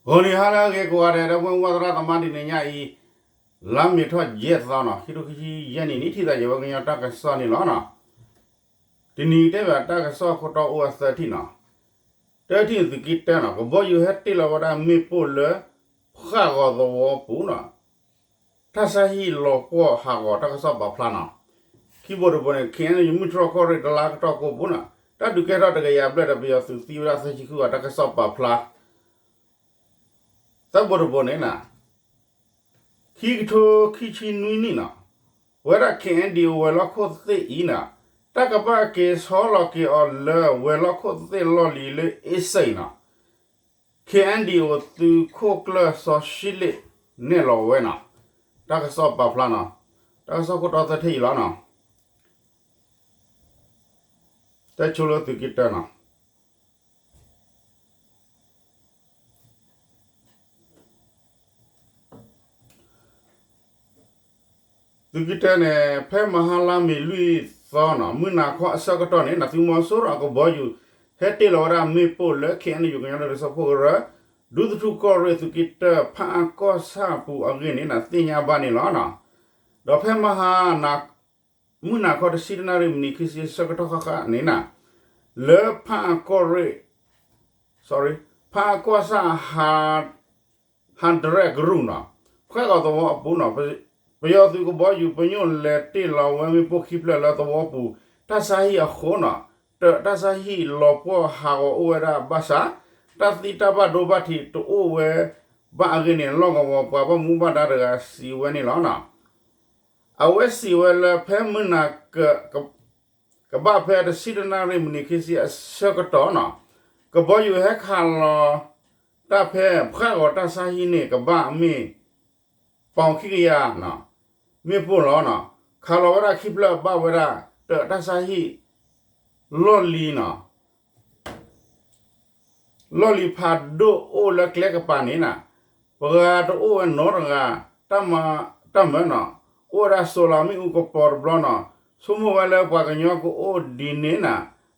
ဂီၤနံၤဟါလၢအဂ့ၤကိးဂၤဒဲး ဒီပုၢ်ဝဲၢ်သရၣ်သမါ တနံၤညါအံၤ လါမ့ၤထီၣ်ယဲၢ်သီနီၤ ခံထိခံဆံယဲၢ်နံၣ် နံၣ်ထံၣ်သးယဲၢ်ဝဲကညီတၢ်ကစီၣ်န့ၣ်လီၤနီၤ. တနံၤတဲဘၣ်တၢ်ကစီၣ်ခိၣ်တီအိၣ်ဝဲသၢထံၣ်နီၤ. တထံၣ်န့ၣ် သုးက့တၢနီၤ ကဘီယူၤဟဲတ့ၢ်လီၤဝဲဒၣ်မ့ၣ်ပိၢ်လၢ ဖှၣ်ဂီၤသဝီပူၤနီၤ တၢ်ဆါဟံၣ်လီၤပှီၢ်ဟးဂီၤတၢ်ကစီၣ်ပာ်ဖျါနီၤ. ခံဘိတဘိန့ၣ် ခ့ၣ်အဲၣ်ယူၣ် မုၢ်တြီၢ်ကီၢ်ရ့ၣ်တလါကတီၢ်ကိးပူၤနီၤ တၢ်ဒုးကဲထီၣ်တကယၤဘျဲၣ်ဒီး ပယီၤသုးသံဝဲဒၣ်သၢဆံဃုဂၤတၢ်ကစီၣ်ပာ်ဖျါ. သၢဘိတဘိန့ၣ်နီၤ ခံကထိခံဆံနွံနံၣ်နီၤ ပဝဲဒၣ် ခ့ၣ်အဲၣ်ယူၣ် ဝဲၤလီၢ်ခိၣ်သ့ၣ်အံၤနီၤ တၢ်ကဘၣ်က့ၤဆီလီၤက့ၤအီၤလၢဝဲၤလီၢ်ခိၣ်သ့ၣ်လီၢ်လံၤလၢအ့စ့ၣ်နီၤ ခ့ၣ်အဲၣ်ယူၣ် သုးခိၣ်ကျၢၢ်စီၤၡံလ့ၣ်နဲၣ်လီၤဝဲနီၤ. တၢ်ကစီၣ်ပာ်ဖျါနီၤ တၢ်ကစီၣ်ခိၣ်တီသၢထံၣ်အံၤလီၤနီၤ. တၢ်ဆိလၢသုးက့တၢနီၤ သုးက့တၢန့ၣ် ဖဲမဟါလါမ့ၤလွံၢ်သီနီၤ မုၢ်နၤခီအဆၢကတီၢ်န့ၣ် သုးမီၤစိရိၤအကဘီယူၤ ဟဲတ့ၢ်လီၤဝဲဒၣ်မ့ၣ်ပိၢ်လၢ ခ့ၣ်အဲၣ်ယူၣ် ကညီဒီကလုာ်စၢဖှိၣ်ကရၢ ဒူသထူၣ်ကီၢ်ရ့ၣ် သုးက့တၢ ဖၣ်အၣ်ကီၢ်ဆၣ်အပူၤအဂ့ၢ်န့ၣ် သ့ၣ်ညါဘၣ်န့ၣ်လီၤ. ဒီးဖဲမဟါ မုၢ်နၤခီတဆံတနၣ်ရံၣ်မံးနံးခံဆံအဆၢကတီၢ်ဃၣ်ဃၣ်န့ၣ်နီၤ လၢဖၣ်အၣ်ကီၢ်ရ့ၣ် ဖၣ်အၣ်ကီၢ်ဆၣ် ဟးဒရဲၣ်ကရူၢ်နီၤ ဖှၣ်ဂီၤသဝီအပူၤနီၤ ပယီၤသုးကဘီယူၤ ပညိၣ်လဲၤတ့ၢ်လီၤဝဲမ့ၣ်ပိၢ်ခံဖျၢၣ်လၢသဝီပူၤ တၢ်ဆါဟံၣ်အဃိနီၤ တၢးတၢ်ဆါဟံၣ်လီၤပှီၢ်ဟးဂီၤအိၣ်ဝဲဒၣ်ဘၣ်ဆၣ် တၢ်သံတၢ်ဘၣ်ဒိဘၣ်ထံးတအိၣ်ဝဲဘၣ်အဂ့ၢ်န့ၣ် လီၢ်ကဝီၤပှၤဘၣ်မူဘၣ်ဒါတဂၤစံးဝဲန့ၣ်လီၤ. အဝဲစံးဝဲလၢဖဲမုၢ်နၤ ကဘၣ်ဖဲတဆံတနၣ်ရံၣ်မံးနံးခံဆံအဆၢကတီၢ်နီၤ ကဘီယူၤဟဲခးလီၤတၢ်ဖဲဖှၣ်ဂီၤတၢ်ဆါဟံၣ်န့ၣ် ကဘၣ်မ့ၢ် ပီၣ်ခံကယၤ မ့ၣ်ပိၢ်လီၤ. ခးလီၤဝဲဒၣ်ခံဖျၢၣ်ဘၣ်ဝဲဒၣ် တၢးတၢ်ဆါဟံၣ် လီၢ်လံၤနီၤ လီၢ်လံၤဖးဒိၣ်အိၣ်လၢကျဲကပၤန့ၣ်နီၤ ပှၤတအိၣ်ဝဲနီတဂၤ တၢ်မၢနီၤ အိၣ်ဝဲဒၣ်စိလၤမ့ၣ်အူကပီၤတဘျီနီၤ ဆိကမိၣ်ဝဲလၢပှၤကညီကအိၣ်ဒ်န့ၣ်နီၤ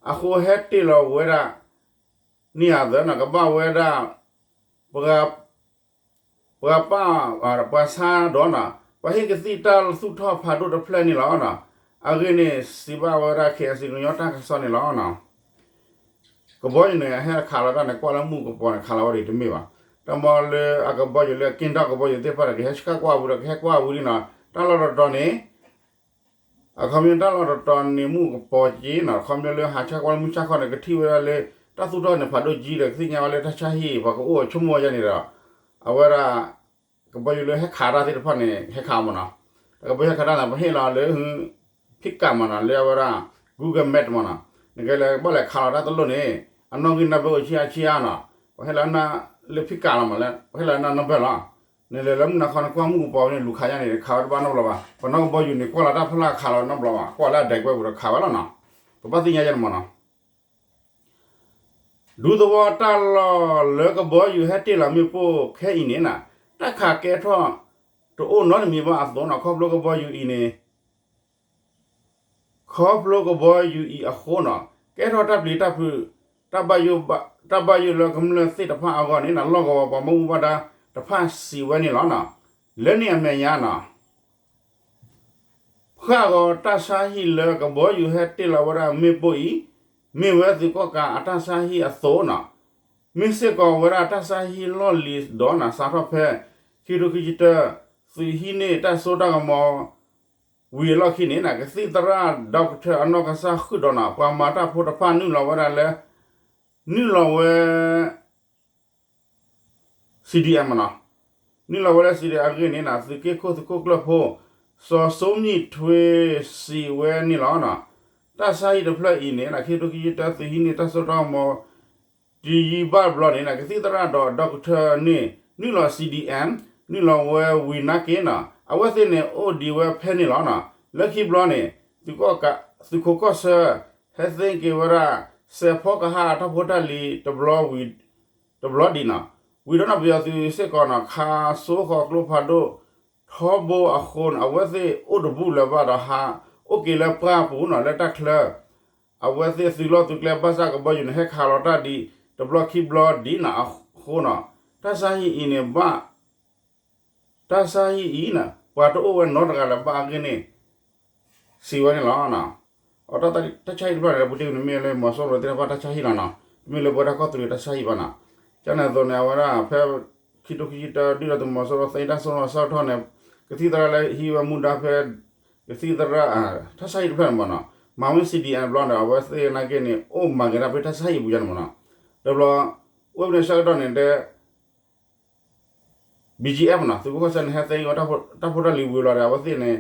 အဃိဟဲတ့ၢ်လီၤဝဲဒၣ် န့ၣ်အသးနီၤ ကဘၣ်ဝဲဒၣ် ပှၤ ပှၤပာ် ပှၤဆါဒီးနီၤ ပှၤဟ့ၣ်ကသံၣ်တၢ်သူၣ်ထီၣ်ဖးဒိၣ်တဖျၢၣ်န့ၣ်လီၤ. အဂ့ၢ်န့ၣ် စံးဘၣ်ဝဲဒၣ် ခ့ၣ်အဲၣ်ယူၣ် ကညီတၢ်ကစီၣ်န့ၣ်လီၤ. ကဘီယူၤန့ၣ် ဟဲခးလီၤတၢ်န့ၣ် ကွၢ်လၢမုၢ်ကပီၤန့ၣ် ခးလီၤဝဲဒၣ်တမ့ၢ်ဘၣ်. တၢ်မၤလၢအကဘီယူၤလၢက့ၣ်ဒီၣ်ကဘီယူၤသ့ၣ်တဖၣ်န့ၣ် ကဟဲဆှၣ်ကွၢ်ဝံၤဒီး ကဟဲကွၢ်ဝံၤဒ်နီၤ တၢ်လီၢ်တတီၤန့ၣ် အခီပညီတၢ်လီၢ်တတီၤန့ၣ် မုၢ်ကပီၤက့နီၤ ခီပညီလၢဟးဆှၣ်ကွၢ်လၢမုၢ်ဆှၣ်ခီန့ၣ် ကထံၣ်ဝဲဒၣ်လၢ တၢ်သူၣ်ထီၣ်န့ၣ်ဖးဒိၣ်ကံဒီး ကသ့ၣ်ညါဝဲလၢတၢ်ဆါဟံၣ် ပှၤကအိၣ်ဆိကမိၣ်ယါန့ၣ်ဒီး အဝဲဒၣ် ကဘီယူၤလၢဟဲခးတၢ်သ့ၣ်တဖၣ်န့ၣ် ဟဲခးမ့ၢ်နီၤ တၢ်ကဘီယူၤဟဲခးတၢ်န့ၣ် ပဟ့ၣ်လီၤလၢ ဖံးကးမ့ၢ်နီၤ လၢအဝဲဒၣ် Google Map မ့ၢ်နီၤ နကလဲၤဘၣ်လဲၤခးလီၤတၢ်တလိၣ်န့ၣ် အနီၣ်ဂံၢ်နီၣ်ဘဲအိၣ်ဆံးအါဆံးအါနီၤ ပဟ့ၣ်လီၤနၤလၢဖံးကးလီၤမး ပဟ့ၣ်လီၤနၤနီၣ်ဘဲလီၤ နလဲၤလၢမုၢ်နၤခီနကွၢ်မုၢ်ကပီၤန့ၣ် လူၤခးယါန့ၣ် ခးဝဲတဘၣ်နီတဘျီဘၣ် ပနီၢ်ကဘီယူၤန့ၣ် ကွၢ်လီၤတၢ်ဖီလာ်ခးလီၤနီတဘျီဘၣ် ကွၢ်လၢအဒဲးကွဲပူၤဒီးခးဝဲလီၤနီၤ ပဘၣ်သ့ၣ်ညါယါန့ၣ်မ့ၢ်နီၤ ဒူသဝီတၢ်လီၢ်လၢကဘီယူၤဟဲတ့ၢ်လီၤမ့ၣ်ပိၢ်ခဲအံၤန့ၣ်နီၤ တၢ်ခးကဲထီၣ်တအိၣ်နီတမံၤဘၣ်အသိးနီၤ ခီဖျိကဘီယူၤအံၤန့ၣ် ခီဖျိကဘီယူၤအံၤအဃိနီၤ ကဲထီၣ်တၢ်ပျံၤတၢ်ဖုး တၢ်ဘၣ်ယိၣ်လၢကမျၢၢ်သ့ၣ်တဖၣ်အဂီၢ်န့ၣ်နီၤ လီၢ်ကဝီၤပှၤဘၣ်မူဘၣ်ဒါတဖၣ်စံးဝဲန့ၣ်လီၤ. လၢန့ၣ်အမဲာ်ညါနီၤ ဖှၣ်ဂီၤတၢ်ဆါဟံၣ်လၢကဘီယူၤဟဲတ့ၢ်လီၤဝဲဒၣ်မ့ၣ်ပိၢ်အံၤ မ့ၢ်ဝဲသုးကီၣ်ကးအတၢ်ဆါဟံၣ်အသိးနီၤ မ့ၢ်စ့ၢ်ကီးဝဲဒၣ်တၢ်ဆါဟံၣ်လီၢ်လံၤဒီးနီၤ စးထီၣ်ဖဲ ခံကထိခံဆံတၢ သုးဟံးန့ၢ်တၢ်စိတၢ်ကမီၤ ဝံၤအလီၢ်ခံန့ၣ်နီၤ ကသံၣ်သရၣ် doctor အနီၢ်ကစၢ်ဃုာ်ဒီးနီၤ ပှၤမၤတၢ်ဖိတဖၣ်နုာ်လီၤဝဲဒၣ်လၢ နုာ်လီၤဝဲ CDM နီၤ နုာ်လီၤဝဲလၢ CDM အဂ့ၢ်န့ၣ်နီၤ သုးက့ခိၣ်သုးခိၣ်ကျၢၢ်ဖိ စီၤစိမံၣ်ထွ့ စံးဝဲန့ၣ်လီၤ. တၢ်ဆါဟံၣ်တဖျၢၣ်အံၤန့ၣ် ခံကထိခံဆံတၢ သုးဟံးန့ၢ်တၢ်စိတၢ်ကမီၤ တယံာ်ဘၣ်ဘျီန့ၣ် ကသံၣ်သရၣ်ဒီး doctor န့ၣ် နုာ်လီၤ CDM နုာ်လီၤဝဲဝံၤနာ်က့နီၤ အဝဲသ့ၣ်န့ၣ်အိၣ်ဒံးဝဲဖဲန့ၣ်လီၤ. လၢခံဘျီန့ၣ် သုးခိၣ်ကီၢ်ဆၢ ဟဲသ့က့ၤဝဲဒၣ် စဲးဖီကဟၣ်တၢ်ဖိတၢ်လံၤ တဘျီဒံးနီၤ ဝံၤဒီးနီၤ ပယီၤသုးစ့ၢ်ကီးနီၤ ခးစိဃီၤကျိဖးဒိၣ်ထီဘိအဃိန့ၣ် အဝဲသ့ၣ်အိၣ်တဘူၣ်လၢၤဘၣ်ဒီးဟးအိၣ်က့ၤလၢပှၢ်ပူၤနီၤ လၢတၢ်ချၢ အဝဲသ့ၣ်သုးလီၢ်သုးကျဲဘၣ်ဆၣ်ကဘီယူၤန့ၣ် ဟဲခးလီၤတၢ်ဒံးတဘျီခံဘျီဒံးနီၤ အဃိနီၤ တၢ်ဆါဟံၣ်အံၤန့ၣ်ဘၣ် တၢ်ဆါဟံၣ်အံၤန့ၣ် ပှၤတအိၣ်ဝဲနီတဂၤလၢၤဘၣ်အဂ့ၢ်န့ၣ် စံးဝဲန့ၣ်လီၤ. အတၢ်ဆါဟံၣ်တဖျၢၣ်န့ၣ် ပူၤတ့ၢ်န့ၣ်မ့ၢ်လၢမီၤစိရိၤသ့ၣ်တဖၣ်တၢ်ဆါဟံၣ်လီၤနီၤ, တမ့ၢ်လၢပဝဲဒၣ်ကီၢ်သူလ့ၤတၢ်ဆါဟံၣ်ဘၣ်နီၤ. ကန့ၣ်အသိးန့ၣ် အဝဲဒၣ်ဖဲ ခံထိခံဆံတၢ ဒုၣ်ဒါသုးမီၤစိရိၤသ့ၣ်တၢ်စိတၢ်ကမီၤအဆၢကတီၢ်န့ၣ် ကသံၣ်သရၣ်လၢဟံးဝဲမူဒါဖဲ ကသံၣ်သရၣ် တၢ်ဆါဟံၣ်တဖျၢၣ်န့ၣ်မ့ၢ်နီၤ, မၤဝဲ စီၣ်ဒံၣ်အၣ်ဘျီန့ၣ် အဝဲသ့ၣ်နာ်က့န့ၣ် အိၣ်မၤက့ၤတၢ်ဖဲတၢ်ဆါဟံၣ်အပူၤန့ၣ်မ့ၢ်နီၤ. တဘျီ အိၣ်ဖဲန့ၣ်ဆၢကတီၢ်န့ၣ် တဲ BGF နီၤ သုးခိၣ်ခီၣ်ဆၢန့ၣ် ဟဲသ့ဝဲတၢ်ဖိတၢ်လံၤဝံၤလီၤဒီး အဝဲသ့ၣ်န့ၣ်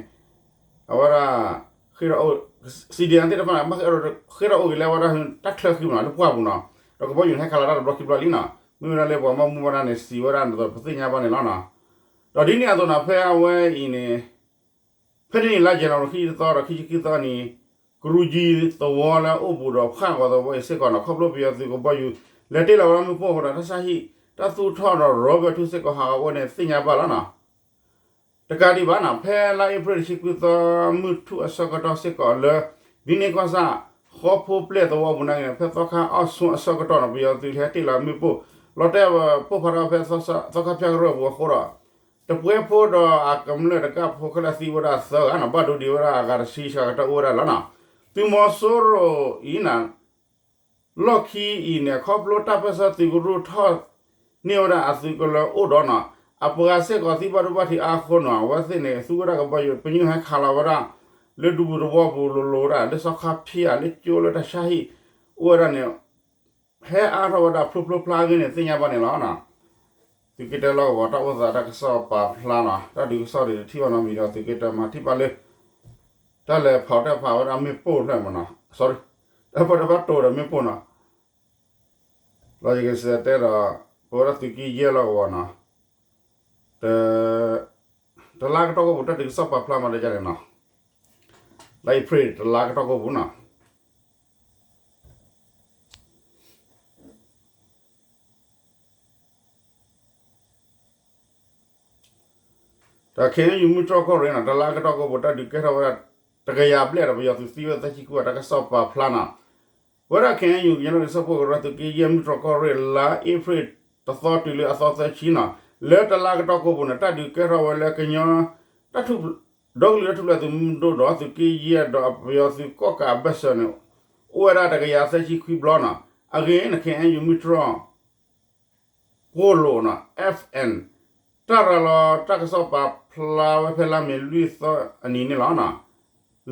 အဝဲဒၣ် ဃ့ထီၣ်အိၣ် CDM သ့ၣ်တဖၣ်န့ၣ် ဘၣ်ဃ့ထီၣ်အိၣ်က့ၤလၢဝဲဒၣ်တၢ်ချၢဃံမ့ၢ်နီၤ လၢပှၢ်ပူၤနီၤ, ဒီးကဘီယူၤန့ၣ် ဟဲခးလီၤတၢ်တဘျီခံဘျီလံနီၤ, မ့ၢ်ဝဲဒၣ်လၢပှၤဘၣ်မူဘၣ်ဒါန့ၣ် စံးဝဲဒၣ်န့ၣ်ဒီး ပသ့ၣ်ညါဘၣ်န့ၣ်လီၤနီၤ. ဒီးဒ်န့ၣ်အသိးနီၤ ဖဲအဝဲအံၤန့ၣ် ဖဲန့ၣ်လါယနူၤအါရံၤ ခံသီဒီးခံဆံခံသီန့ၣ် ကရူၢ်ကၠံသဝီလၢအိၣ်ဘူးဒီးဖးဂီၤသဝီအံၤစ့ၢ်ကီးနီၤ ခီဖျိပယီၤသုးကဘီယူၤ လဲၤတ့ၢ်လီၤဝဲဒၣ်မ့ၣ်ပိၢ်အဃိဒီး တၢ်ဆါဟံၣ် တၢ်သူၣ်ထီၣ်ဒီးရီဘၢၣ်ထူၣ်စ့ၢ်ကီးဟးဂီၤဝဲန့ၣ် သ့ၣ်ညါဘၣ်လီၤနီၤ. တကးဒံးဘၣ်နီၤ ဖဲလါအ့ဖြ့ၣ်တဆံခွံသီ မုၢ်ထူၣ်အဆၢကတီၢ်စ့ၢ်ကီးလၢ ဒ်န့ၣ်ကီၢ်ဆၣ် ဃီဖိပျဲၢ်သဝီပူၤနာ်က့န့ၣ် ဖဲသီခါအီၣ်ဆူအဆၢကတီၢ်နီၤ ပယီၤသုးဟဲတ့ၢ်လီၤမ့ၣ်ပိၢ် လီၤတဲာ်ပိၢ်ဖးထီၣ်ဖဲသီခါဖၠၣ်ကရၢၢ်ပူၤအဃိဒီး တပှဲဖိဒီးအကမျၢၢ်တကၢ်ဖိခဲလၢာ်သံဝဲဒၣ်သၢဂၤနီၤ ဘၣ်ဒိဒံးဝဲဒၣ်အဂၤတဆံဆှးကတၢၢ်အိၣ်ဝဲဒၣ်လီၤနီၤ. သုးမီၤစိရိၤအံၤန့ၣ် လီၢ်ခံအံၤန့ၣ် ခီဖျိတၢ်ပၢၢ်ဆၢသုးကရူၢ်ထီၣ်န့ၢ်ဝဲဒၣ်အသုးကလၢၤအိၣ်ဒီးနီၤ အပှၤစ့ၢ်ကီးသံဘၣ်ဒိဘၣ်ထံးအါအဃိနီၤ အဝဲသ့ၣ်န့ၣ် သူဝဲဒၣ်ကဘီယူၤ ပညိၣ်ဟဲခးလီၤဝဲဒၣ် လၢဒူပူၤသဝီပူၤလိၤလိၤဝဲဒၣ် လၢသီခါဖၠၣ်လၢကၠိလၢတၢ်ဆါဟံၣ် အိၣ်ဝဲဒၣ်န့ၣ် ဟဲအါထီၣ်ဝဲဒၣ်ဖျိဖျိဖျါအဂ့ၢ်န့ၣ် သ့ၣ်ညါဘၣ်န့ၣ်လီၤ. သုးက့တၢလီၢ်ကဝီၤတၢ်အိၣ်သးတၢ်ကစီၣ်ပာ်ဖျါနီၤ တၢ်ဒုးကစီၣ်ဒံးတထံၣ်ဘၣ်နီတမံၤဒီး သုးက့တၢမၤထံၣ်ဘၣ်လၢ တၢ်လဲၤဖီၣ်တၢ်ဖးဝဲဒၣ်မ့ၣ်ပိၢ်ဖျၢၣ်မ့ၢ်နီၤ sorry တၢ်ဖီၣ်တၢ်ဖးတိၤဒီးမ့ၣ်ပိၢ်နီၤ လီၤယကစးတဲဒီး ပဝဲဒၣ်သုးက့ယဲၢ်လီၢ်ကဝီၤနီၤ တ တလါကတီၢ်ကိၢ်ပူၤ တၢ်ဒုးကစီၣ်ပာ်ဖျါမၤဒ်န့ၣ်နီၤ လါအ့ဖြ့ၣ်တလါကတီၢ်ကိၢ်ပူၤနီၤ တၢ် ခ့ၣ်အဲၣ်ယူၣ် မုၢ်တြီၢ်ကီၢ်ရ့ၣ်နီၤ တလါကတီၢ်ကိၢ်ပူၤ တၢ်ဒုးကဲထီၣ်ဝဲဒၣ် တကယၤဘျဲၣ်ဒီး ပယီၤသုးသံဝဲသၢဆံခွံဂၤ တၢ်ကစီၣ်ပာ်ဖျါနီၤ ပဝဲဒၣ် ခ့ၣ်အဲၣ်ယူၣ် ကညီဒီကစၢ်ဖိကရၢ သုးက့ယဲၢ် မုၢ်တြီၢ်ကီၢ်ရ့ၣ် လါအ့ဖြ့ၣ်တသီတုၤလၢအသီသၢဆံနီၤ လၢတလါကတီၢ်ကိၢ်ပူၤန့ၣ် တၢ်ဒုးကဲထီၣ်ဝဲလၢကညီ တၢ်ထူၣ် ဒီကလုာ်တၢ်ထူၣ်ဖျဲးသုးမုၢ်ဒိၣ်ဒီး သုးက့ယဲၢ်ဒီးပယီၤသုးကီၣ်ကးအဘၢၣ်စၢၤန့ၣ် အိၣ်ဝဲဒၣ်တကယၤသၢဆံခွံဘျီနီၤ အဂ့ၢ်န့ၣ် ခ့ၣ်အဲၣ်ယူၣ် မုၢ်တြီၢ် ကိၢ်လိာ်နီၤ F N တၢ်ရၤလီၤတၢ်ကစီၣ်ပာ်ဖျါဝဲဖဲလါမ့ၤလွံၢ်သီအနံၤန့ၣ်လီၤ.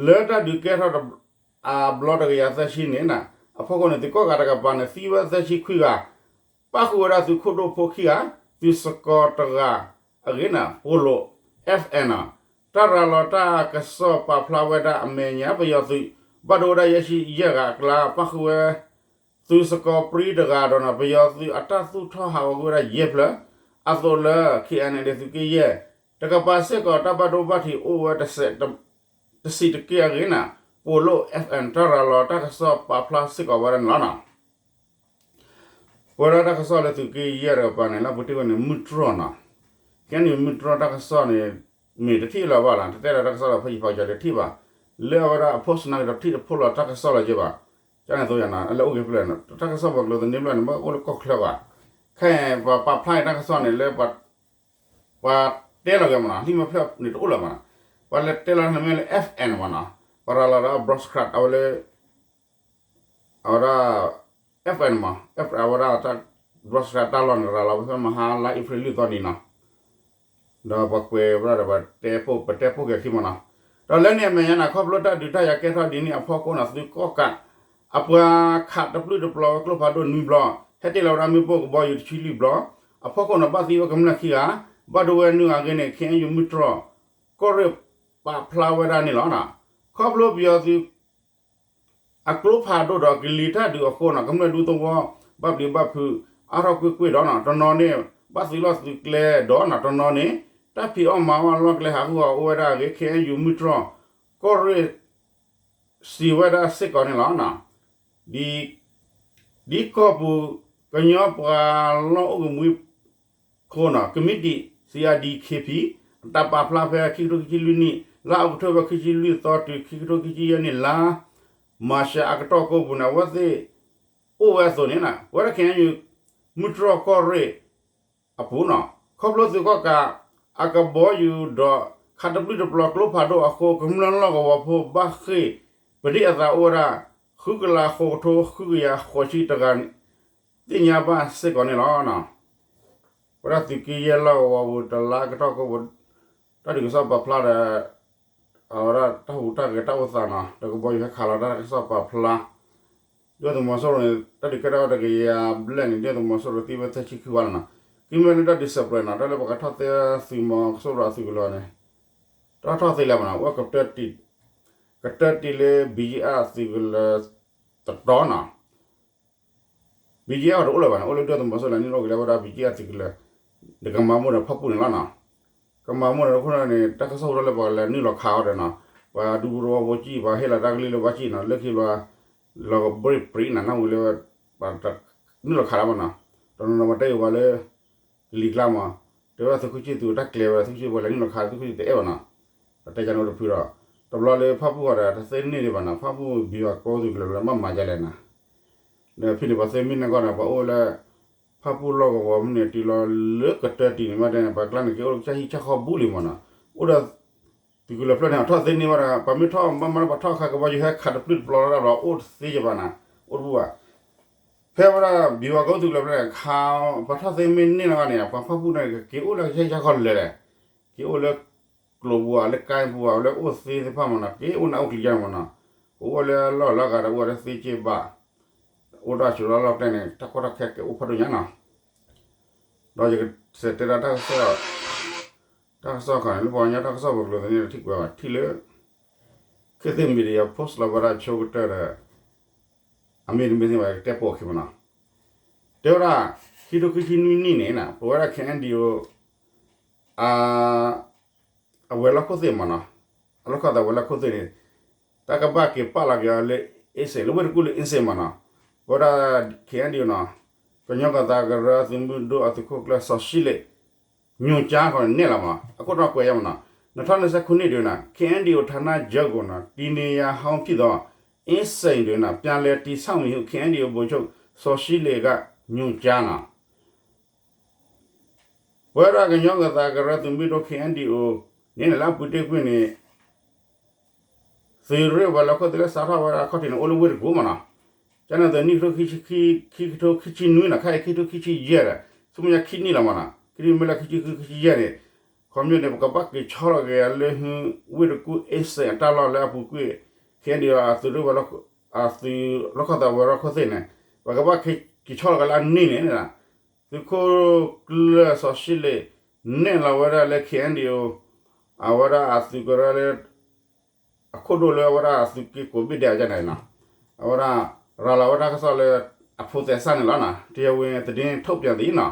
လၢတၢ်ဒုးကဲထီၣ်အဘျီတကယၤသၢဆံန့ၣ် အဖီခိၣ်န့ၣ် သုးကီၣ်ကးတကပၤန့ၣ် သံဝဲသၢဆံခွံဂၤ, ပၣ်ဃုာ်ဝဲဒၣ်သုးခိၣ်ဒိၣ်ဖိခံဂၤ, သုးစကီၤတဂၤ, အဂ့ၢ်န့ၣ် ကိၢ်လိာ် F N နီၤ တၢ်ရၤလီၤတၢ်ကစီၣ်ပာ်ဖျါဝဲဒၣ်အမဲာ်ညါ ပယီၤသုး ဘၣ်ဒိဝဲဒၣ်ယဲၢ်ဆံယဲၢ်ဂၤအကျါ ပၣ်ဃုာ်ဝဲ သုးစကီၤပြံတဂၤဒီးန့ၣ် ပယီၤသုးအတၢ်သူၣ်ထီၣ်ဟးဂီၤကွံာ်ဝဲဒၣ်ယဲၢ်ဖျၢၣ်, အသိးလၢ K N L A သုးက့ယဲၢ် တကပၤစ့ၢ်ကီး တၢ်ဘၣ်ဒိဘၣ်ထံးအိၣ်ဝဲတစဲးတစံးတက့ၢ်အဂ့ၢ်န့ၣ် ကိၢ်လိာ် F N တၢ်ရၤလီၤတၢ်ကစီၣ်ပာ်ဖျါစ့ၢ်ကီးဝဲဒၣ်န့ၣ်လီၤ. ပဝဲဒၣ်တၢ်ကစီၣ်လၢသုးက့ယဲၢ်တကပၤန့ၣ် လၢပူၤတ့ၢ်ဝဲန့ၣ် မုၢ်တြီၢ်နီၤ, ကဲန့ၣ်မုၢ်တြီၢ်တၢ်ကစီၣ်န့ၣ် မ့ၢ်တထံၣ်လၢၤဘၣ်လီၤ, တတဲလၢတၢ်ကစီၣ်လၢဖဲယဖးကၠီတထံၣ်ဘၣ်, လၢအဝဲဒၣ်အ post နာ်က့ၤဒီး တထံၣ်တဖှိၣ်လီၤတၢ်ကစီၣ်လီၤက့ၤဘၣ်, ကန့ၣ်သိယၤနီၤ အလဲၤအိၣ်က့ၤဖဲလဲၣ်, တၢ်ကစီၣ်ပှၤကလုာ်သန့ဖျၢၣ်န့ၣ် မ့ၢ်အိၣ်လၢကီၢ်ချၢဘၣ်, ခဲအံၤပှၤပာ်ဖျါအံၤတၢ်ကစီၣ်န့ၣ်လၢ ပှၤတဲလီၤက့ၤမ့ၢ်နီၤ, လံာ်မဲာ်ဖျၢၣ်န့ၣ်တအိၣ်လၢၤမ့ၢ်နီၤ, ပှၤလဲၤတဲလီၤန့ၣ်မ့ၢ်လၢ F N မ့ၢ်နီၤ, ပှၤရၤလီၤဒီး broadcast အဝဲလၢ အဝဲဒၣ် F N မ့ၢ် F N အဝဲဒၣ်တၢ် broadcast တၢ်လီၢ်န့ၣ် ရၤလီၤဝဲဖဲမဟါလါအ့ဖြ့ၣ်လွံၢ်သီနံၤနီၤ, ဒီးပှၤကွဲးဝဲဒၣ်ဒီးပှၤတဲပိာ် ပတဲပိာ်က့ၤခံမ့ၢ်နီၤ, ဒီးလၢန့ၣ်အမဲာ်ညါန့ၣ် ခီဖျိတၢ်ဒုးတၢ်ယၤကဲထီၣ်ဒ်န့ၣ်အဖီခိၣ်န့ၣ် သုးကီၣ်ကး အပှၤခးတပျုၢ်တပျီၤဝဲကျိဖးဒိၣ်နွံဘျီ, ဟဲတ့ၢ်လီၤဝဲဒၣ်မ့ၣ်ပိၢ်ကဘီယူၤတဆံလွံၢ်ဘျီ, အဖီခိၣ်န့ၣ် ဘၣ်သံဝဲကမျၢၢ်ခံဂၤ, ဘၣ်ဒိဝဲနွံဂၤအဂ့ၢ်န့ၣ် ခ့ၣ်အဲၣ်ယူၣ် မုၢ်တြီၢ် ကီၢ်ရ့ၣ် ပာ်ဖျါဝဲဒၣ်န့ၣ်လီၤ. ခီဖျိပယီၤသုး အကျိဖးဒိၣ်ဒီးကလံၤတၢ်ဒုးအဃိန့ၣ် ကမျၢၢ်ဒူသဝီ ဘၣ်ပျံၤဘၣ်ဖုး အါထီၣ်ကွ့ၢ်ကွ့ၢ်ဒီးန့ၣ် တနီၤန့ၣ် ဘၣ်သုးလီၢ်သုးကျဲဒီးန့ၣ် တနီၤန့ၣ် တၢ်ဖံးအီၣ်မၤအီၣ်လီၢ်ကျဲဟးဂူာ်ဟးဂီၤအိၣ်ဝဲဒၣ်အဂ့ၢ် ခ့ၣ်အဲၣ်ယူၣ် မုၢ်တြီၢ် ကီၢ်ရ့ၣ် စံးဝဲဒၣ်စ့ၢ်ကီးန့ၣ်လီၤ. ဒ် ဒ်ကီၢ်ပူၤ ကညီပှၤလီၢ်အိၣ်ကမှံ ခိၣ်နီၤ ကမံးတံာ် C R D K P တၢ်ပာ်ဖျါဖဲ ခံကထိခံဆံလွံၢ်နံၣ် လါအီးကထိဘၢၣ် ခံဆံလွံၢ်သီတုၤ ခံကထိခံဆံယဲၢ်နံၣ် လါမၢ်ၡးအကတီၢ်ကိးပူၤန့ၣ် အဝဲသ့ၣ်အိၣ်ဝဲအသိးန့ၣ် ပဝဲဒၣ် ခ့ၣ်အဲၣ်ယူၣ် မုၢ်တြီၢ်ကီၢ်ရ့ၣ် အပူၤနီၤ, ခီဖျိသုးကီၣ်ကး အကဘီယူၤဒီး ခးတပျုၢ်တပျီၤကျိဖးဒိၣ်အဃိ ကမျၢၢ်လီၢ်ကဝီၤဖိဘၣ်ဃ့ၢ်ပဒ့ၣ်အသးအိၣ်ဝဲဒၣ် ဃုကလးဃိးကထိဃုကယၤဃိးဆံတဂၤ သ့ၣ်ညါဘၣ်စ့ၢ်ကီးန့ၣ်လီၤ. ဝဲဒၣ်သုးက့ယဲၢ်လီၢ်ကဝီၤပူၤ တလါကတီၢ်ကိးပူၤ တၢ်ဒုးကစီၣ်ပာ်ဖျါဒီး အဝဲဒၣ်တၢ်ဟူးတၢ်ဂဲၤတၢ်အိၣ်သးနီၤ ဒီးကဘီယူၤဟဲခးလီၤတၢ်ကစီၣ်ပာ်ဖျါ ဒုၣ်ဒါသုးမီၤစိရိၤန့ၣ် တၢ်ဒုးကဲထီၣ်တကယၤဘျဲၣ်န့ၣ် ဒုၣ်ဒါသုးမီၤစိရိၤသံဝဲသၢဆံခံဂၤလီၤနီၤ. ကမ့ၢ်လၢတၢ်ဒုးစဲးပြဲးနီၤ တၢ်လၢပကထီၣ်သ့သုးမီၤစိရိၤအသုးကလၢၤန့ၣ် တၢ်ထီၣ်သ့လၢမနီၤ အိၣ်ကတၢၢ်တံၢ်လၢ ဘံယအသုးကလၢၤတတီၤနီၤ ဘံယအတအိၣ်လၢၤဘၣ်န့ၣ် အိၣ်လၢဒုၣ်ဒါသုးမီၤစိရိၤန့ၣ် အိၣ်က့ၤလၢဝဲဒၣ်ဘံယအသုးကလၢၤ ဒီးကမၤမိၢ်ဒီးဖၣ်ပူၣ်န့ၣ်လီၤနီၤ. ကမၤမိၢ်ဒီးခိၣ်န့ၣ် တၢ်ကစီၣ်ဟူးထီၣ်လၢပှၤလဲၤနုာ်လီၤခးအီၤဒီးနီၤ ပှၤဒူသဝီဖိကံၣ် ပှၤဟ့ၣ်လီၤတၢ်ကလုၢ်လၢပှၤကံၣ်နီၤ လၢခံဘျီ လီၤကဘြ့ၣ်ပြံးနၤ နၢ်ဟူလၢ ပှၤနုာ်လီၤခးလၢမနီၤ တနီၤနီၤပှၤတဲအံၤပှၤလၢ ကလံၤကျါမး တဲဝဲဒၣ်သုးခိၣ်ဆံၣ်သူးတၢ်ကျဲၤဝဲ သုးခိၣ်ဆံၣ်သူးပှၤလဲၤနုာ်လီၤခး သုးခိၣ်ဆံၣ်သူးတအဲၣ်ဘၣ်နီၤ ပှၤတဲကန့ၣ်အိၣ်တဖုဒီး တဘျီလၢဖၣ်ပူၣ်အီၤဒီး တသ့န့ၢ်ဒံးဘၣ်နီၤ ဖၣ်ပူၣ်ဘံၤဝၤကိသုးကလၢၤလၢ ဘၣ်မၤဒ်လဲၣ်နီၤ ဒီးဖဲန့ၣ်ပှၤသ့မ့ၢ်န့ၣ်ကီးဒီး ပှၤအိၣ်လၢ ဖၣ်ပူၣ်လီၢ်ကဝီၤမုၢ်န့ၣ် တုၤလီၤလၢကတၢၢ်တံၢ်န့ၣ် ဘၣ်တဲန့ၣ် ပှၤကျါန့ၣ် က့ၤအိၣ်လၢကစၢ်ဟံၣ်ကစၢ်ဃီဘူလံမနီၤ အိၣ်ဒီး သုးကလၢၤဖျၢၣ်န့ၣ် အထီၣ်သ့န့ၢ်ဘၣ်ဒီး ပှၤမ့ၢ်ထီၣ်ဘၣ်မၤလၢပှၤထီၣ်ခါကဘီယူၤဟဲခးတပျုၢ်တပျီၤလီၤတၢ်ဘျီ အိၣ်တသ့ယဘၣ်နီၤ အိၣ်တဘူၣ်ဘၣ် ဖဲဝဲဒၣ်ဘံၤဝၤကိသုးကလၢၤဖျၢၣ်န့ၣ် ခး ပှၤထီၣ်သ့မ့ၢ်န့ၢ်လီၤဂၤန့ၣ် ပှၤဖၣ်ပူၣ်န့ၣ် ကက့ၤအိၣ်လၢကစၢ်ဟံၣ်ကစၢ်ဃီလၢာ်လဲၣ် က့ၤအိၣ်လၢ ကျိၤပူၤဧါ လၢကါပူၤဧါ လၢအိၣ်သ့သ့ၣ်တဖၣ်မနီၤ က့ၤအိၣ်နၢ်အိၣ်ကျံၤယါန့ၣ်မနီၤ ကအိၣ်ဝဲလၢလီၢ်လၢအဂၤဒီး အိၣ်ဝဲဒၣ်သ့စ့ၢ်ဘၣ် အိၣ်တၢ်ဆိးလီၢ်လီၢ်ကျဲန့ၣ် တၢ်ကီတၢ်ခဲကဲအိၣ်ဖးဒိၣ်ညါနီၤ ဒီးယကစံးတဲဒၣ်တၢ်ကစီၣ် တၢ်ကစီၣ်ခီန့ၣ် လၢပှၤကညီတၢ်ကစီၣ်ပူၤကျိၤသန့ၣ် ထံၣ်ကွဲးဘၣ် ထံၣ်လၢ ခေတ်သစ် Media post လီၤဝဲဒၣ်ဆိကတၢၢ်ဒီး အမ့ၢ်တမ့ၢ်သ့ၣ်ဘၣ် ကတဲပိာ်ခံမနီၤ တဲဝဲဒၣ် ခံကထိခံဆံနွံနံၣ်န့ၣ် ပဝဲဒၣ် K N D O အဝဲၤလီၢ်ခိၣ်သ့ၣ်မနီၤ အလီၢ်ခီၣ်သးဝဲၤလီၢ်ခိၣ်သ့ၣ်န့ၣ် တၢ်ကဘၣ်က့ၤပာ်လီၤက့ၤအီၤလၢ အ့စ့ၣ် လၢဝ့ၢ်တကူၣ်လၢ အ့စ့ၣ်မနီၤ ပဝဲဒၣ် K N D O နီၤ ကညီကီၢ်သးကရၢသုးမုၢ်ဒိၣ်အသုးခိၣ်ကျၢၢ်စီၤရှံလ့း ညွှန်ကြား ခီန့ၣ်နဲၣ်လီၤမနီၤ အခိၣ်တီကွဲးယါမနီၤ နထီၣ်နဆဲးခူနံၣ်ဒုးနီၤ K N D O ဌာနချုပ်ကို တည်နေရာဟောင်းဖြစ်သော အ့စ့ၣ် တွင် ပြန်လည်တည်ဆောက်မည်ဟု K N D O ဗိုလ်ချုပ် စီၤရှံလ့းက ညွှန်ကြား နီၤ ပဝဲဒၣ်ကညီကီၢ်သးကရၢသုးမုၢ်ဒိၣ် K N D O န့ၣ် လၢအပူၤတ့ၢ်ကွံာ်န့ၣ် သုးရ့ၣ်ဝဲၤလီၢ်ခိၣ်သ့ၣ်လၢစးထီၣ်ဝဲဒၣ်အခီၣ်ထံးန့ၣ် အိၣ်လၢဝ့ၢ်တကူၣ်မနီၤ ကန့ၣ်သိးနံၣ်ကထိခံဆံ ခံကထိခံဆံနွံနီၤ ခဲအံၤခံကထိခံဆံယဲၢ်ဒီး ဆူမဲာ်ညါခံနံၣ်လီၤမနီၤ ခံနံၣ်မ့ၢ်လၢခံဆံဃု ခံဆံယဲၢ်န့ၣ် ခီပညီန့ၣ် ပကဘၣ်က့ၤဆီလီၤက့ၤလၢ ဝ့ၢ်တကူၣ် အ့စ့ၣ် အတၢ်လီၢ်လၢအပူၤကွံာ် K N D O အသုးရ့ၣ်ဝဲၤလီၢ် အသုးလီၢ်ခီၣ်သးဝဲၤလီၢ်ခိၣ်သ့ၣ်န့ၣ် ပကဘၣ်က့ၤဆီလီၤက့ၤလၢအန့ၣ်န့ၣ် သုးခိၣ်ကျၢၢ်စီၤရှံလ့း နဲၣ်လီၤဝဲဒၣ်လၢ K N D O အဝဲဒၣ်အသုးကရၢလၢ အခိၣ်ဒိၣ်လၢအဝဲဒၣ်အသုးက့ကိးဘ့ၣ်ဒဲးအကန့ၣ်နီၤ အဝဲဒၣ် ရၤလီၤဝဲတၢ်ကစီၣ်လၢ အဖိသဲစၢ်န့ၣ်လီၤနီၤ တရားဝင်သတင်းထုတ်ပြန်သည်နီၤ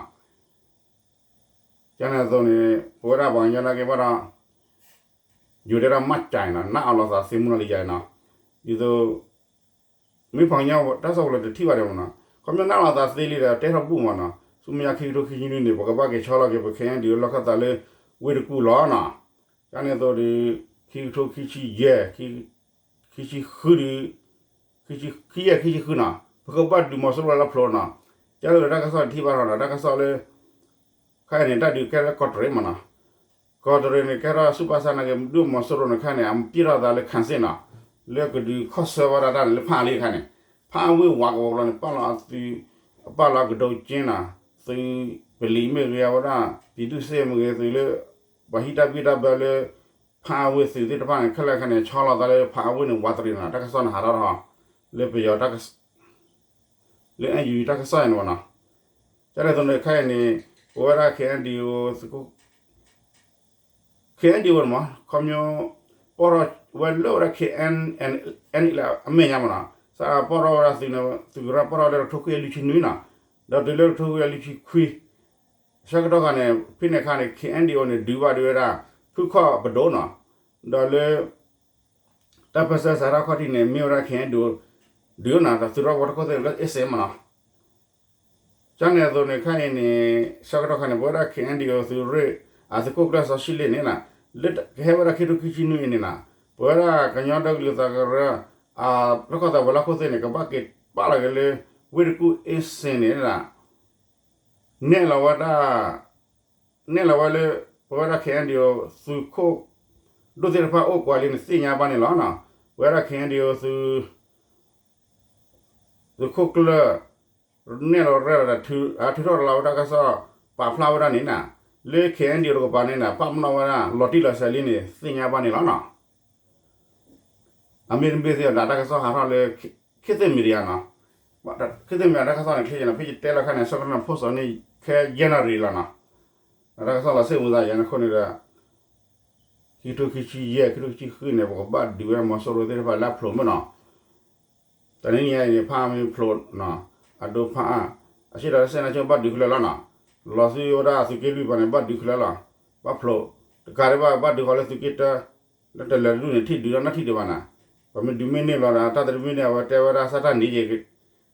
ကန့ၣ်အသိးန့ၣ် ပဝဲဒၣ်ပှၤကညီနာ်က့ၤဘၣ်ဒီး ယိၤတဲဒၣ်မးကၠဲးနီၤ နးအီၣ်လိာ်သးသ့မူလီၤလံယါနီၤ ဒ်သိး မ့ၢ်ပှၤကညီတၢ်ကစီၣ်ပူၤလၢတထံၣ်ဘၣ်ဒံးမနီၤ ခီပညီနးအီၣ်လိာ်သးသ့လံဒီး တဲထီၣ်ဘူၣ်မနီၤ ဆူမဲာ်ညါခံကထိခံဆံနွံန့ၣ် ပကဘၣ်က့ၤဆီလီၤက့ၤပ K N D O လီၢ်ခီၣ်သးလၢ ဝ့ၢ်တကူၣ်လီၤနီၤ ကန့ၣ်အသိးဒီး ခံကထိခံဆံယဲၢ် ခံဆံဃုဒီး ခံဆံယဲၢ်ခံဆံဃုနီၤ ပကဘၣ်ဒုးမီၤစိရိၤလၢဖျိနီၤ ကန့ၣ်အသိးတၢ်ကစီၣ်တထံၣ်ဘၣ်ထီၣ်နီၤ တၢ်ကစီၣ်လၢ ခဲအံၤန့ၣ် တၢ်ဒုးကဲထီၣ်လၢကီးတရံးမနီၤ ကီးတရံးန့ၣ် ကဲထီၣ်ဆူပာ်စၢ်နာ်က့ၤ ဒုၣ်မီၤစိရိၤန့ၣ်ခဲန့ၣ် အပျဲၢ်ထီၣ်သးလၢ ခၣ်စ့ၣ်နီၤ လၢကဒုးခီၣ်ဆၢဝဲဒၣ်တၢ်န့ၣ် လၢဖးအါလံတခါန့ၣ် ဖးအါဝ့ၢ်ဝးကဝီၤကျီန့ၣ် ပာ်လီၤအသုး ပာ်လီၤအကဒိးက့နီၤ သုးပလံၤမ့ၢ်ဂ့ၤ အဝဲဒၣ် ပြည်သူ့စစ် မ့ၢ်ဂ့ၤ သုးလၢ ပှၤဟံးတၢ်ဘံၣ်တၢ်ဘၢလၢ ဖးအါဝ့ၢ်သုးသ့ၣ်တဖၣ်န့ၣ် ခဲလၢာ်ခဲန့ၣ် ဆီလီၤသးလၢဖးအါဝ့ၢ်န့ၣ် ဝးတရံးနီၤ တၢ်ကစီၣ်န့ၣ်ဟးထီၣ်ထီၣ် လၢပယီၤ လၢ N U G တၢ်ကစီၣ်အံၤန့ၣ်မနီၤ ကန့ၣ်အသိးန့ၣ် ခဲအံၤန့ၣ် ပဝဲဒၣ် K N D O သုးခိၣ် K N D O န့ၣ်မး ခီပညီ ပီၢ်ထီၣ်ဝဲလၢဝဲဒၣ် K N N အမဲာ်ညါမနီၤ စးပီၢ်ထီၣ်ဝဲဒၣ်သုးန့ၣ် သုးကရၢပီၢ်ထီၣ်လၢတကထိခွံကယၤလွံၢ်ဆံနွံနီၤ ဒီးတုၤလၢတကထိခွံကယၤလွံၢ်ဆံခွံ ဆၢကတီၢ်ခါန့ၣ် ဖဲန့ၣ်အခါန့ၣ် K N D O န့ၣ် ဒုးဘၣ်ဒုးဝဲဒၣ် ဖုခီၣ်ပဒိၣ်နီၤ ဒီးလၢ တၢ်ပၢၢ်ဆၢစးထီၣ်ခီၣ်ထံးန့ၣ် မ့ၢ်ဝဲဒၣ် K N D O ဒုးနီၤ ဒီးသုးရ့ၣ်ဝဲၤလီၢ်ခိၣ်သ့ၣ်လၢ အ့စ့ၣ် မနီၤ ကန့ၣ်အသိးန့ၣ် ခဲအံၤန့ၣ် ဆၢကတီၢ်ခါန့ၣ် ပဝဲဒၣ် K N D O သုးရ့ၣ် အသုးခိၣ်ကျၢၢ်စီၤရှံလ့ၣ်န့ၣ် လၢကဟဲဝဲဒၣ်ခံကထိခံဆံနွံအံၤန့ၣ်နီၤ ပဝဲဒၣ်ကညီဒီကလုာ်သးကရၢ အလီၢ်ခီၣ်သးဝဲၤလီၢ်ခိၣ်သ့ၣ်န့ၣ် ကဘၣ်က့ၤပာ်လီၤက့ၤလၢ ဝ့ၢ်တကူၣ် အ့စ့ၣ် န့ၣ် နဲၣ်လီၤဝဲဒၣ် နဲၣ်လီၤဝဲလၢ ပဝဲဒၣ် K N D O သုးခိၣ်ဒိၣ်သ့ၣ်တဖၣ်အိၣ်ကွၢ်လံန့ၣ် သ့ၣ်ညါဘၣ်န့ၣ်လီၤ. ပဝဲဒၣ် K N D O သုး သုးခိၣ်ကျၢၢ် နဲၣ်လီၤရဲၣ်လီၤဒီး ထုးထီၣ်တလီၤဝဲတၢ်ကစီၣ် ပာ်ဖျါဝဲဒၣ်န့ၣ်နီၤ, လၢ K N D O တကပၤန့ၣ်နီၤ ပာ်ပနီၣ်ဝဲဒၣ် လီၤတံၢ်လီၤဆဲးလံန့ၣ် သ့ၣ်ညါဘၣ်န့ၣ်လီၤနီၤ. အမ့ၢ်တမ့ၢ်သ့ၣ်ဒီး တၢ်ကစီၣ်ဟးထီၣ်လၢ ခေတ်သစ် Media နီၤ, ခေတ်သစ် Media တၢ်ကစီၣ်န့ၣ် ချ့နီၤ ဖဲယတဲလီၤခါန့ၣ် ဆၢကတီၢ်န့ၣ် post န့ၣ် ခဲ January လီၤနီၤ, တၢ်ကစီၣ်လီၤ စ့ၣ်မူၤသးယၤန့ၣ်အဃိန့ၣ်ဒီး ခံကထိခံဆံယဲၢ် ခံကထိခံဆံဃုန့ၣ် ပကဘၣ်ဒုးဝဲမီၤစိရိၤသ့ၣ်တဖၣ်လၢအဖျိးမ့ၢ်နီၤ, တနံၤညါအံၤန့ၣ် ဖးမ့ၢ်ဖျိးနီၤ, အဒိဖးအါ, အဆံးဒီးစဲနၢ်ကၠိဘၣ်ဒုးခဲလၢာ်လီၤနီၤ, လီၤသုဝဲဒၣ်သုးက့လွံၢ်ပၤန့ၣ် ဘၣ်ဒုးခဲလၢာ်လီၤ, ဘၣ်ဖျိး, တကးဒံးဘၣ် ဘၣ်ဒုးဃီၤလၢသုးက့တၢ, လၢတလၢာ်တဒူၣ်န့ၣ် ထံၣ်ဒုးတၢ်နီၢ်ထံၣ်ဒံးဘၣ်နီၤ, ပမ့ၢ်ဒုးမ့ၢ်န့ၢ်လီၤဒီး တၢ်တဒုးမ့ၢ်န့ၢ် အဝဲတဲဝဲဒၣ်စၢ်တၢ်နံၤက့ၤ,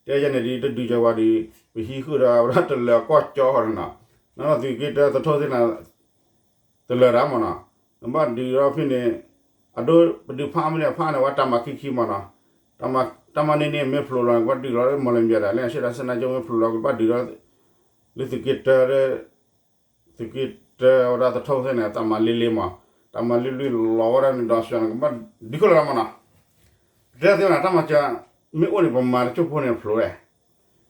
တဲယဲန့ၣ်ဒ်တဒုးကီၤဝဲဒီး ပဟံးဃုာ်ဒီးဝဲဒၣ်တလၢာ်အကီၢ်ကၠီဃီန့ၣ်နီၤ, နီၢ်နီၢ်သုးက့တၢသထူၣ်သ့ၣ်နီၤ တလၢာ်တၢ်မ့ၢ်နီၤ, နဘၣ်ဒုးဒီးဖဲန့ၣ်, အဒိ ပဒုးဖးမ့ၢ်န့ၣ် ဖးန့ၣ် ဝဲတၢ်မၤခံခံမ့ၢ်နီၤ, တၢ်မၤန့ၢ်န့ၣ်မ့ၢ်ဖျိးလီၤ ကဘၣ်ဒုးလီၤလၢမီၢ်လမၠဲၤဒီး လၢအဆံးဒီးစဲနၢ်ကၠိမ့ၢ်ဖျိးလီၤ ကဘၣ်ဒုးဒီး လၢသုးက့တၢ, သုးက့တၢဝဲဒၣ်သထူၣ်သ့ၣ်န့ၣ် တၢ်မၤလ့လ့မ့ၢ်, တၢ်မၤလ့လွံၢ်လီၤဝဲဒၣ်န့ၣ်ဒီးဆှၢန့ၣ် ကဘၣ်ဒုးခိၣ်လီၤလီၤမ့ၢ်နီၤ, ပတဲသ့ဝဲန့ၣ် တၢ်မၤစၢၤ မ့ၢ်အိၣ်န့ၣ် ပမၤတကၠိၢ်ဖိန့ၣ်ဖျိးဝဲ,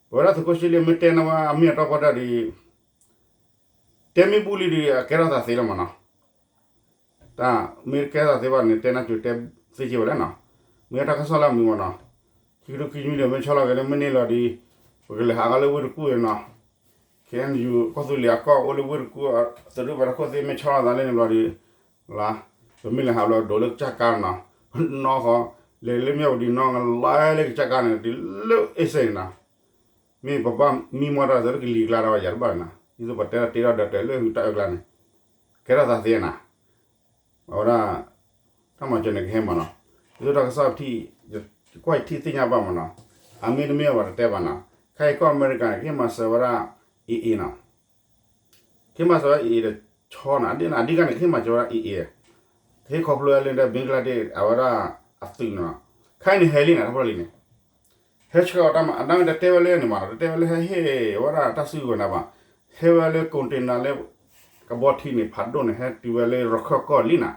ပဝဲဒၣ်သုးခိၣ်ဆံလ့မ့ၢ်တဲန့ၢ်ဝဲအမ့ၢ်အတီပီၢ်ဒၣ်ဒ် တဲမ့ၢ်ဘူၣ်လံဒီး အကဲထီၣ်သးသ့လီၤမ့ၢ်နီၤ, တၢ်မ့ၢ်ကဲထီၣ်သးသ့ဘၣ်န့ၣ် တဲနၢ်ကၠိတဲသ့က့ၤဝဲလဲၣ်နီၤ, မ့ၢ်တၢ်ကစီၣ်လၢအမုာ်မ့ၢ်နီၤ, ခံကထိခံဆံလွံၢ်ဒီး မ့ၢ်ဆီလီၤက့ၤလၢမ့ၢ်န့ၢ်လီၤဒီး ပကလဲၤဟးဂီၤလၢဝ့ၢ်တကူၣ်နီၤ, K N U ကီၢ်သူလ့ၤအကီၢ်အိၣ်လၢဝ့ၢ်တကူၣ် သုးဒူၣ်ပှၤတခိၣ်သ့ၣ်မ့ၢ်ဆီလီၤသးလၢန့ၣ်ဘျီဒီး လါ, ပမ့ၢ်လဲၤဟးဘျီဒိးလၢကစၢ်ကါနီၤ, ပနီၢ်ဃီ, လဲၤလၢမၠၣ်ဝတံၤနီၤ ကလဲၤလၢကစၢ်ကါန့ၣ် တုၤလၢအ့စ့ၣ်န့ၣ်နီၤ, မ့ၢ်ပဘၣ်မံမီၢ်တၢ်လၢကလံၤကျါဒီးယၤတဘၣ်န့ၣ်နီၤ, ဒ်သိးပတဲတၢ်တ့ထီၣ်ဒီးတဲလၢဟုတၢ်အၢကျါန့ၣ်, ကဲထီၣ်သးသ့နီၤ, အဝဲဒၣ် တၢ်မၤစၢၤန့ၣ်ကဟဲမ့ၢ်နီၤ, ဒ်သိးတၢ်ကစီၣ်ထံၣ်, ကွၢ်ယထံၣ်သ့ၣ်ညါဘၣ်မ့ၢ်နီၤ, အမ့ၢ်တမ့ၢ်အဘၣ်တတဲဘၣ်နီၤ, ခဲအံၤကီၢ်အမဲရကၤန့ၣ် ကဟ့ၣ်မၤစၢၤဝဲဒၣ် A A နီၤ ကဟ့ၣ်မၤစၢၤဝဲ A A ဒီးဆီနီၤ, အဒ်န့ၣ် အဒံကါန့ၣ် ကဟ့ၣ်မၤစၢၤဝဲဒၣ် A A, ကဟ့ၣ်ခီဖျိလၢဒ် Bangladesh အဝဲဒၣ်အသုးနီၤ, ခဲအံၤန့ၣ် ဟဲလံနီၤ တၢ်ဖီၣ်လံန့ၣ်, ဟဲဆှၢအီၤတၢ်မၤ အတၢ်မ့ၢ်တတဲဝဲလၢန့ၣ်မးနီၤ, တတဲဝဲလၢဟဲဟ့ၣ်ဝဲဒၣ်တၢ်စုကဝဲၤန့ၣ်ဘၣ်, ဟဲဝဲလၢ container လၢ ကဘီထံန့ၣ် ဖးဒိၣ်န့ၣ် ဟဲတုၤဝဲလၢရခၢၣ်ကီၢ်လံနီၤ,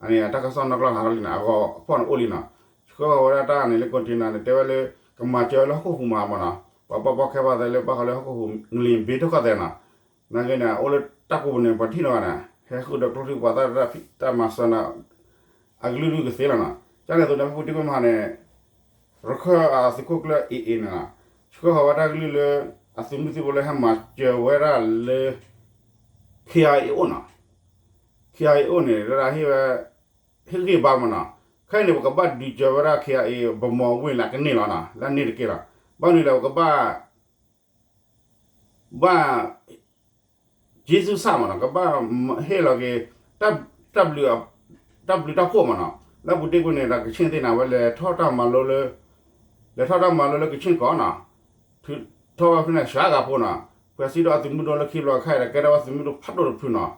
အန့ၣ် တၢ်ကစီၣ်နီၢ်ကလီၢ်ဟးထီၣ်လံနီၤ, အဂီၤအဖီၣ်န့ၣ်အိၣ်လံနီၤ, ဆှၢဃီၤဝဲဒၣ်တၢ်န့ၣ်လၢ container န့ၣ် တဲဝဲလၢ ကမၤစၢၤလၢဟီၣ်ခိၣ်ဟူးမးမ့ၢ်နီၤ, ပှၤဘၣ်ဘီခဲဘၣ်သဲလၢဘၣ်ဃးလၢဟီၣ်ခိၣ်ဟူး ငလၢၢ်ဘ့ထီၣ်ခီၣ်သဲးနီၤ, နာ်က့န့ၣ် အိၣ်လၢတၢ်ကူၣ်ပူၤန့ၣ် ပှၤထံၣ်နီၤဂၤန့ၣ် ဟဲဃုာ်ဒီးကျိချံမျိာ်သၣ်တၢ်ဖံးတၢ်မၤစၢၤနီၤ, အကလုာ်လုာ်ကသ့လီၤနီၤ, ကန့ၣ်အသိးန့ၣ် ဖုပူၤတ့ၢ်ကွံမဟါန့ၣ် ရခၢၣ်အသုးခိၣ်ကျၢၢ် A A န့ၣ်နီၤ, ဆှၢဃီၤဝဲတၢ်ကလုၢ်လၢ အသုးမုၢ်သံၣ်ဘိလၢဟဲမၤစၢၤဝဲဒၣ်လၢ K I A အိၣ်နီၤ, K I A အိၣ်န့ၣ် လၢဟ့ၣ်ဝဲ ဟ့ၣ်ဂံၢ်ဘါမ့ၢ်နီၤ, ခဲအံၤန့ၣ် ပကဘၣ်ဒုးစၢၤဝဲဒၣ် K I A ဗန်းမော်ဝ့ၢ်လၢကန့ၢ်လီၤနီၤ, လၢန့ၣ်တက့ၢ်လီၤ, ဘၣ်မနုၤလဲၣ် ပကဘၣ် ဘၣ် ယ့ၣ်ၡူးစၢ်မ့ၢ်နီၤ, ကဘၣ်ဟ့ၣ်လီၤက့ၤ တၢ်ဘျုး တၢ်ဘျုးတၢ်ဖှိၣ်မ့ၢ်နီၤ, လၢပူၤတ့ၢ်ကွံာ်န့ၣ် ဒီးကဆ့ၣ်သ့ၣ်န့ၣ် အဝဲလဲၤထီၣ်တၢ်မၤလိလၢ လဲၤထီၣ်တၢ်မၤလိလၢကဆ့ၣ်ကီးနီၤ, ထုးထီၣ်ဝဲဖဲန့ၣ် စှၤဂၤဖိနီၤ, ဖဲစံးဒီးအသုးမုၢ်ဒိၣ်လၢခံဘျီခဲအံၤဒီး ကဲထီၣ်ဝဲသုးမုၢ်ဒိၣ်ဖးဒိၣ်တဖုနီၤ,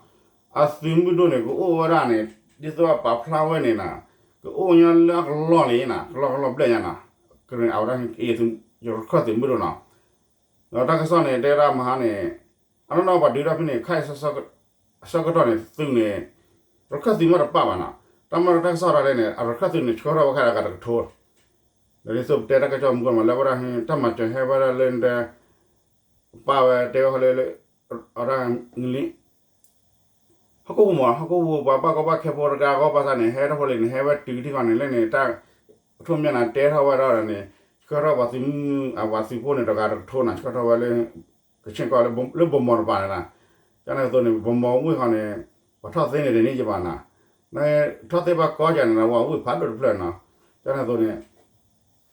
အသုးမုၢ်ဒိၣ်န့ၣ် ကအိၣ်ဝဲဒၣ်န့ၣ် ဒ်သိးအပာ်ဖျါဝဲန့ၣ်နီၤ, ကအိၣ်ညီလၢအကလီၢ်လံနီၤ, ကလီၢ်ကလီၢ်ဘျဲၣ်ညါနီၤ, ကရ့ၣ်အဝဲဒၣ် ရခၢၣ်သုးမုၢ်ဒိၣ်နီၤ, ဒီးတၢ်ကစီၣ်န့ၣ် တဲဒၣ်မဟါန့ၣ် အနီၢ်နီၢ်ပှၤဒုးဒၣ်ဖဲန့ၣ် ခဲအံၤ အဆၢကတီၢ်န့ၣ် သုးန့ၣ် ရခၢၣ်သုးမ့ၢ်တပာ်ဘၣ်နီၤ, တၢ်မ့ၢ်တၢ်ကစီၣ်တၢ်လဲၣ်န့ၣ် အရခၢၣ်သုးန့ၣ် ဆှၢထီၣ်ဝဲခဲအံၤအဂၤတကထိ ဒီးဒ်သိးပတဲတၢ်ကစီၣ်မူကီၢ်မး လၢဝဲဒၣ် တၢ်မၤစၢၤဟဲဝဲဒၣ်လၢနတဲ ပာ်ဝဲတဲဝဲဃီလၢ အဝဲဒၣ်လံ ဟီၣ်ခိၣ်ဟူးမး ဟီၣ်ခိၣ်ဟူးပှၤဘၣ်ကီဘၣ်ခဲဖိတဂၤအဂီၢ်ဘၣ်ဆၣ်န့ၣ် ဟဲထီၣ်ဖိလံန့ၣ် ဟဲဝဲတုၤထံၣ်ဃီန့ၣ် လၢန့ၣ် တၢ် အထိၣ်မ့ၢ်နၤတဲထီၣ်ဝဲဒၣ်ဒီးန့ၣ် ဆှၢထီၣ်ပှၤသုးမုၢ် အပှၤသုးဖိန့ၣ် တဂၤတကထိနၤ ဆှၢထီၣ်ဝဲလၢ ကဆ့ၣ်ကီးလၢ ဗန်းမော် တပၤန့ၣ်နၤ, ကန့ၣ်အသိးန့ၣ် ဗန်းမော်ဝ့ၢ်ဃီန့ၣ် ပှၤထီၣ်သ့န့ၣ်တန့ၢ်ယဘၣ်နၤ, ထီၣ်သ့ဘၣ်ကီကၢ်န့ၣ် ဝဲဝ့ၢ်ဖးဒိၣ်တဖျၢၣ်နၤ, ကန့ၣ်အသိးန့ၣ်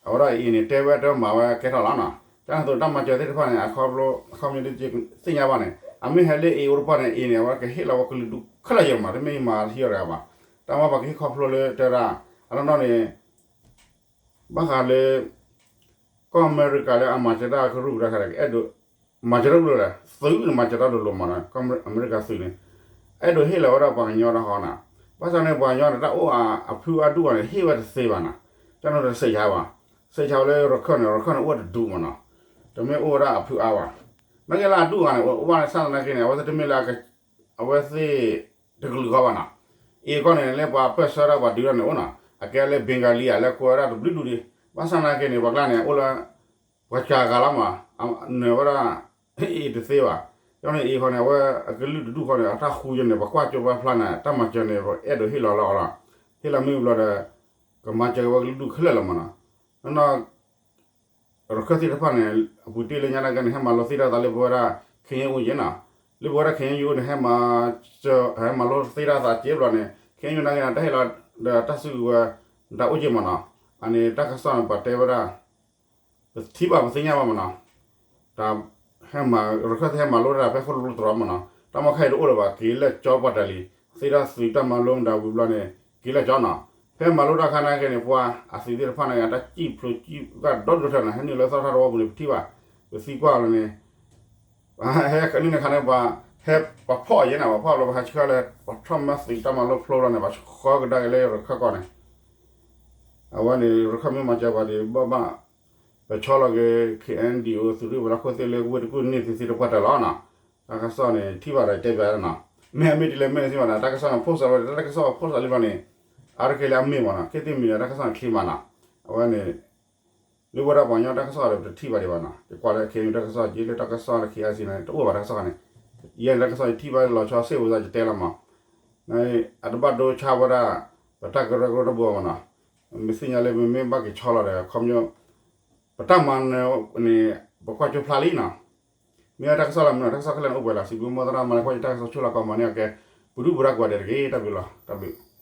အဝဲဒၣ်အံၤန့ၣ် တဲဝဲတမၤဝဲကဲထီၣ်လီၤနၤ, ကန့ၣ်အသိးတၢ်မၤစၢၤသ့ၣ်တဖၣ်န့ၣ် အခီပညီ အခီပညီဒ်သ့ၣ်ညါဘၣ်န့ၣ် အမ့ၢ်ဟဲလၢအံၤ အိၣ်တပှၢ်န့ၣ် အံၤန့ၣ် အဝဲကဟ့ၣ်လီၤဝဲကလုာ်ဒူၣ်ခဲလၢာ်ယဲၢ်မး တမ့ၢ်မၤထံၣ်အီၤတဂၤဘၣ်, တၢ်မ့ၢ်ပှၤကဟ့ၣ်ခီဖျိလၢတဲဒၣ် အနီၢ်နီၢ်န့ၣ် ဘၣ်ဃးလၢ ကီၢ်အမဲရကၤလၢအမၤစၢၤတၢ်ကရူၢ်ကရၢခဲလၢာ် အဲၣ်ဒိး မၤစၢၤတၢ်ကရူၢ်လဲၣ် သုးန့ၣ်မၤစၢၤတၢ်ဒိၣ်လိာ်မးနီၤ ကီၢ်အမဲရကၤသုးန့ၣ် အဲၣ်ဒိးဟ့ၣ်လီၤဝဲဒၣ်ပှၤကညီတၢ်ဟီနီၤ, ဘၣ်ဆၣ်န့ၣ် ပှၤကညီန့ၣ် တၢ်အိၣ်အဖုအါဒူၣ်အါန့ၣ် ဟ့ၣ်ဝဲတသ့ဘၣ်နီၤ, တၢ်န့ၣ်တစဲးဆါဘၣ်, စဲးဆါဝဲလၢရခၢၣ်န့ၣ် ရခၢၣ်န့ၣ် အိၣ်ဝဲတဒူၣ်မးနီၤ, တမ့ၢ်အိၣ်ဝဲဒၣ်အဖုအါဘၣ်, နာ်က့လၢအဒူၣ်အါန့ၣ် အိၣ်ဘၣ်န့ၣ်ဆၣ်သနာ်က့န့ၣ် အဝဲသ့ၣ်တမ့ၢ်လၢအက အဝဲသ့ၣ်တကလုာ်ဃီဘၣ်နီၤ. အ့ၣ်ကီၢ်န့ၣ် လၢပှၤပၢၢ်ဆၢတၢ်ပှၤဒုးတၢ်န့ၣ်အိၣ်နီၤ, အကဲလၢ Bengali ဧါ လၢကွဲးဝဲဒၣ်တဘျုးဒူၣ်ဒံး, ဘၣ်ဆၣ်နာ်က့န့ၣ် ပှၤကျါန့ၣ် အိၣ်လၢ ပှၤကးဂၤလီၤမး, နၢၤဝဲဒၣ် အ့ၣ်တသ့ဘၣ်. ယန့ၣ် အ့ၣ်ဃီန့ၣ် အဝဲအကလုာ်တဒူၣ်ဃီန့ၣ် အတၢ်ဃူယဲန့ၣ် ပှၤကွၢ်ကၠိပှၤဖျါန့ၣ် တၢ်မၤစၢၤန့ၣ် ပအဲၣ်ဒိးဟ့ၣ်လီၤလၢအီၤလီၤ. ဟ့ၣ်လီၤမ့ၢ်ဘျီဒီး ကမၤစၢၤက့ၤဝဲကလုာ်ဒူၣ်ခဲလၢာ်လီၤမးနီၤ. နီၢ်နီၢ် ရခၢၣ်သ့ၣ်တဖၣ်န့ၣ် အပူၤတ့ၢ်လၢညါနာ်က့န့ၣ် ဟဲမၤလိသ့ၣ်တၢ်သးလၢပဝဲဒၣ် ခဲအံၤအိၣ်ယဲနီၤ, လၢပဝဲဒၣ် ခဲအံၤအိၣ် န့ၣ် ဟဲမၤလိသ့ၣ်တၢ်သးက့ဘျီန့ၣ် ခဲအံၤနာ်က့န့ၣ် တၢ်ဟ့ၣ်လီၤဒီးတၢ်စုကဝဲၤ တၢ်အိၣ်က့မးနီၤ. အန့ၣ် တၢ်ကစီၣ်န့ၣ် ပှၤတဲဝဲဒၣ် ပထံၣ်ဘၣ်ပသ့ၣ်ညါဘၣ်မးနီၤ. တၢ်ဟဲမၤ ရခၢၣ်သ့ၣ်ဟဲမၤလိတၢ်ဖဲဃိၣ်လိတရီမးနီၤ, တၢ်မီၢ်ခါအံၤတအိၣ်လၢၤဘၣ်, က့ၤလၢကၠီပှၤတၢ်လံ, သ့ၣ်တၢ်သုးတၢ်မၤလိမတၤဝံၤဘျီန့ၣ် က့ၤလၢကၠီနီၤ. ဖဲမၤလိတၢ်ခါနာ်က့န့ၣ် ပှၤအသုးသ့ၣ်တဖၣ်နာ်က့ တၢ်စံၣ်ဖျိးစံၣ်ဂၢ်ဒီဒိၣ်ထၢၣ်နီၤ, ဟဲနုာ်လၢသီထီၣ်တဝီပူၤန့ၣ် ပထံၣ်ဘၣ်, ပသံကွၢ်လီၤန့ၣ် ဟဲကနုၢ်န့ၣ်ခါန့ၣ် ပှၤဟဲ ပှၤဖီၣ်ယဲနီၤ, ပှၤဖီၣ်လီၤ ပှၤဟးဆှၢလၢ ပှၤထီၣ်မၢသုးတၢ်မၤလိဖျိလီၤန့ၣ် ပှၤဃီကဒါက့ၤလၢရခၢၣ်ကီၢ်န့ၣ် အဝဲန့ၣ် ရခၢၣ်မ့ၢ်မၤစၢၤပှၤဒံးဘၣ်ဘၣ်, ပဆီလီၤက့ၤ ခဲအံၤ ဒီး သုးရ့ၣ်ဝဲၤလီၢ်ခိၣ်သ့ၣ်လၢဝ့ၢ်တကူၣ်န့ၣ် သုးသ့ၣ်တပှၢ်တၢၢ်လီၤနီၤ. တၢ်ကစီၣ်န့ၣ် ထံၣ်ဘၣ်ဒီးတဲပၠးနီၤ, မ့ၢ်အမ့ၢ်ဒ်လဲၣ်မ့ၢ်န့ၣ်သ့ၣ်ဘၣ်နီၤ, တၢ်ကစီၣ်န့ၣ် post လီၤဝဲ တၢ်ကစီၣ် post လီၤလံဘျီန့ၣ် အါတက့ၢ်လၢအမ့ၢ်မးနီၤ, ခဲသ့ၣ်မံၤဒီး တၢ်ကစီၣ်န့ၣ်ချ့မးနီၤ. အဝဲန့ၣ် လၢဝဲဒၣ်ပှၤကညီတၢ်ကစီၣ်ဒီး ပတထံၣ်ဘၣ်ဒံးဘၣ်နီၤ, တကွၢ်လၢ ခဲအံၤ တၢ်ကစီၣ်က့ လၢတၢ်ကစီၣ်လၢ ခဲအံၤ စံးန့ၣ် တအိၣ်ဘၣ်တၢ်ကစီၣ်န့ၣ်, ယဲန့ၣ် တၢ်ကစီၣ်ယထံၣ်ဘၣ်လီၤဆီစ့ၢ်ဝဲသးယတဲလီၤမး, အတဘၣ်ဒိဆါဝဲဒၣ် ပတၢ်ကရၢကရိတဘိမးနီၤ, မ့ၢ်သ့ၣ်ညါလၢမ့မ့ၢ်ဘၣ်က့ၤဆီလီၤဒီး ခီပညီ ပတၢ်မၤနၢၤန့ၣ် ပကွၢ်ကၠိဖျါလံနီၤ. မ့ၢ်တၢ်ကစီၣ်လၢမနုၤ တၢ်ကစီၣ်ခဲလၢာ်န့ၣ်အိၣ်ပှဲၤလီၤ, စံးဘျုးမိၢ်သရၣ်မၤလၢကွၢ်ယတၢ်ကစီၣ်ဆိၣ်လီၤကီးမၤန့ၢ်အကဲ, ပဒုၣ်ပဒါကိးဂၤဒဲးတက့ၢ်, တၢ်ဘျုးလီၤ, တၢ်ဘျုး.